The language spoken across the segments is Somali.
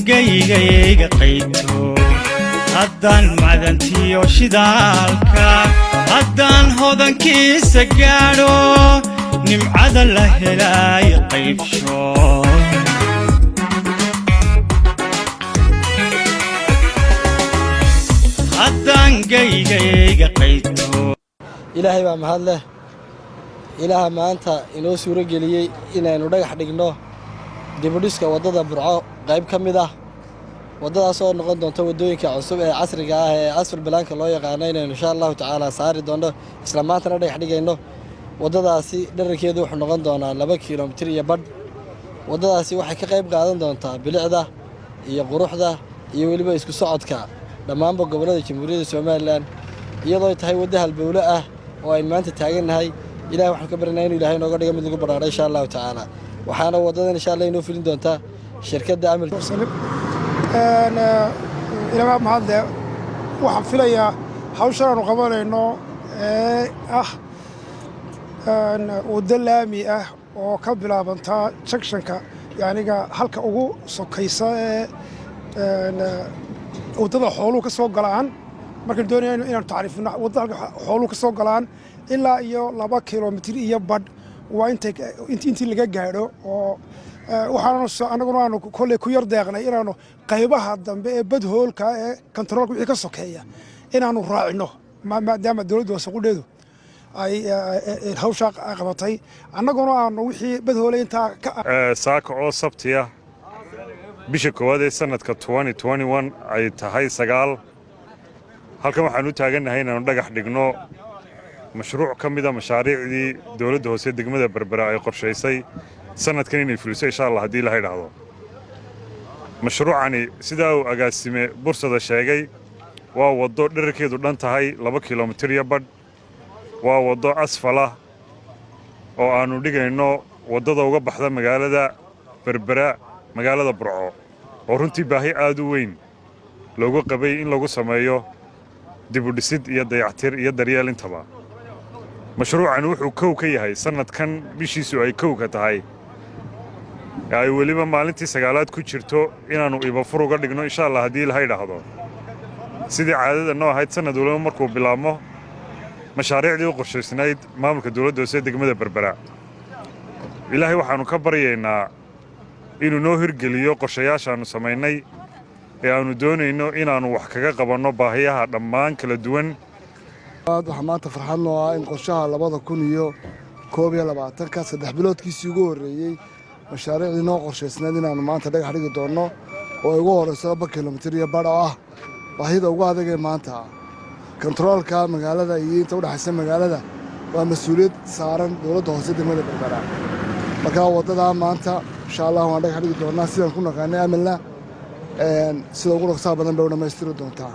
Gaygayga qayto, haddaan madantiyo shidaalka, haddaan hodankiisa gaadho, nimcada la helaayo qaybsho. Haddaan gaygayga qayto. Ilaahay baa mahad leh. Ilaaha maanta inoo suuro geliyey inaynu dhagax dhigno dibudhiska waddada Burco qayb ka mid ah, waddadaas oo noqon doonta waddooyinka cusub ee casriga ah ee asphalt planka loo yaqaano, inaynu insha Allahu tacaala saari doonno. Isla maantana dhagax dhigayno waddadaasi. Dherarkeedu wuxuu noqon doonaa 2 kilomitir iyo badh. Waddadaasi waxay ka qayb qaadan doontaa bilicda iyo quruxda iyo weliba isku socodka dhammaanba gobollada Jamhuuriyadda Somaliland, iyadoo tahay waddo halbowle ah oo aynu maanta taagannahay. Ilahay waxaan ka baryanaa inu Ilahay nooga dhigo mid lagu badhaadhay insha Allahu tacaala. Waxaana waddadan insha Allah inoo fulin doontaa shirkadda Amal. Ilaa mahadle, waxaan filayaa hawshan aanu qabanayno ee ah waddo laami ah oo ka bilaabantaa junctionka, yacniga halka ugu sokaysa ee waddada xooluhu ka soo galaan. Markaan doonayno inaanu tacriifino waddada halka xooluhu ka soo galaan ilaa iyo 2 kilomitir iyo badh, waa intii laga gaadho oo waxaanu annaguna aanu kolley ku yar deeqnay inaanu qaybaha dambe ee badhoolka ee kantaroolka wixii ka sokeeya inaanu raacino, maadaama dowladda hoose qudheedu ay hawshaa qabatay, annaguna aanu wixii badhoolay intaa ka. Saaka oo Sabtiya, bisha koowaad ee sanadka ay tahay 9, halkan waxaan u taagannahay inaannu dhagax dhigno mashruuc ka mida mashaariicdii dowladda hoose degmada Berbera ay qorshaysay sanadkan inay fuliso insha Allah haddii la idhaahdo. Mashruucani, sidaa uu agaasime Bursada sheegay, waa waddo dherarkeedu dhan tahay 2 kilomitir iyo badh. Waa waddo asphalt ah oo aannu dhigayno waddada uga baxda magaalada Berbera magaalada Burco, oo runtii baahi aad u weyn loogu qabay in lagu sameeyo dibudhisid iyo dayactir iyo daryeel intaba. Mashruucan wuxuu kow ka yahay sannadkan bishiisu ay kowka tahay, ay weliba maalintii 9aad ku jirto, inaannu ibafur uga dhigno insha Allah haddii ilaha idhaahdo, sidii caadada noo ahayd sannad waliba markuu bilaabmo mashaariicdii u qorshaysnayd maamulka dowladda hoose degmada Berbera. Ilaahay waxaannu ka baryaynaa inuu noo hirgeliyo qorshayaashaannu samaynay ee aannu doonayno inaannu wax kaga qabanno baahiyaha dhammaan kala duwan. Waxaa maanta farxad noo ah in qorshaha 2021-ka 3 biloodkiisii ugu horreeyey mashaariicdii noo qorshaysnayd inaannu maanta dhagax dhigi doonno, oo ay ugu horrayso 2 kilomitir iyo badh oo ah baahida ugu adagee maanta ah. Kontaroolka magaalada iyo inta udhexaysa magaalada waa mas-uuliyad saaran dowladda hoose degmada Berbera. Markaa waddadaa maanta insha Allah waan dhagax dhigi doonnaa. Sidaan ku naqaanay Amalna, sida ugu dhaqsaha badan bay u dhammaystiri doontaa.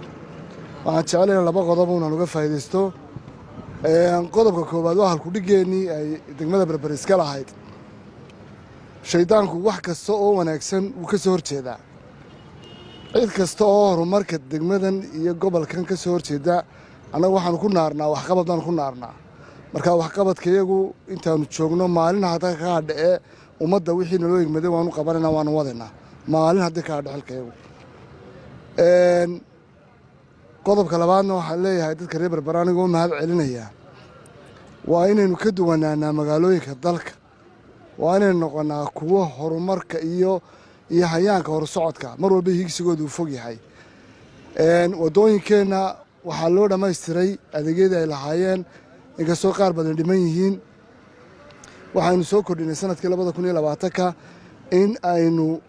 Waxaan jeclayna laba qodob unaan uga faa'iidaysto. Qodobka koowaad waa halkudhigeennii ay degmada Berbera iska lahayd. Shaydaanku wax kasta oo wanaagsan wuu ka soo horjeedaa. Cid kasta oo horumarka degmadan iyo gobolkan ka soo horjeeda, annagu waxaanu ku naarnaa waxqabad baanu ku naarnaa. Marka waxqabadka iyagu intaanu joogno, maalin hadda ka hadhee ummadda wixii naloo egmaday waanu qabanaynaa, waanu wadaynaa, maalin haddii ka hadho xilka iyagu. Qodobka labaadna waxaan leeyahay dadka reer Berbera, anigoo mahad celinayaa, waa inaynu ka duwanaanaa magaalooyinka dalka, waa inaynu noqonnaa kuwo horumarka iyo hayaanka horusocodka mar walba higsigooda uu fog yahay. Waddooyinkeenna waxaa loo dhammaystiray adeegyadii ay lahaayeen, inkastoo qaar badan dhiman yihiin. Waxaynu soo kordhinay sanadkii 2020-ka in aynu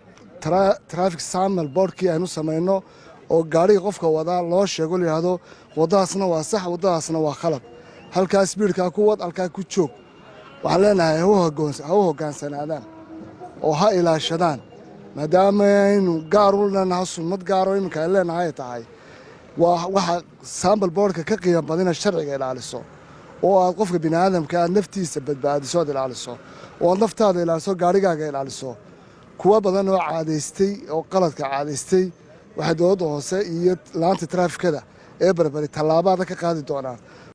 traffic signal boardkii aynu samayno, oo gaadhiga qofka wadaa loo sheego, la yidhaahdo waddadaasna waa sax, waddadaasna waa khalad, halkaa speedkaa ku wad, halkaa ku joog. Waxaan leenahay ha u hoggaansanaadaan oo ha ilaashadaan, maadaama aynu gaar u leenahay summad gaaroo iminka ay leenahay ay tahay. Waa waxa signal boardka ka qiimo badan inaad sharciga ilaaliso, oo aad qofka bini aadamka aad naftiisa badbaadiso, aad ilaaliso, oo aad naftaada ilaaliso, gaarhigaaga ilaaliso. Kuwa badan oo caadaystay oo qaladka caadaystay, waxay dowladda hoose iyo laanta taraafikada ee Berberi tallaabaada ka qaadi doonaan.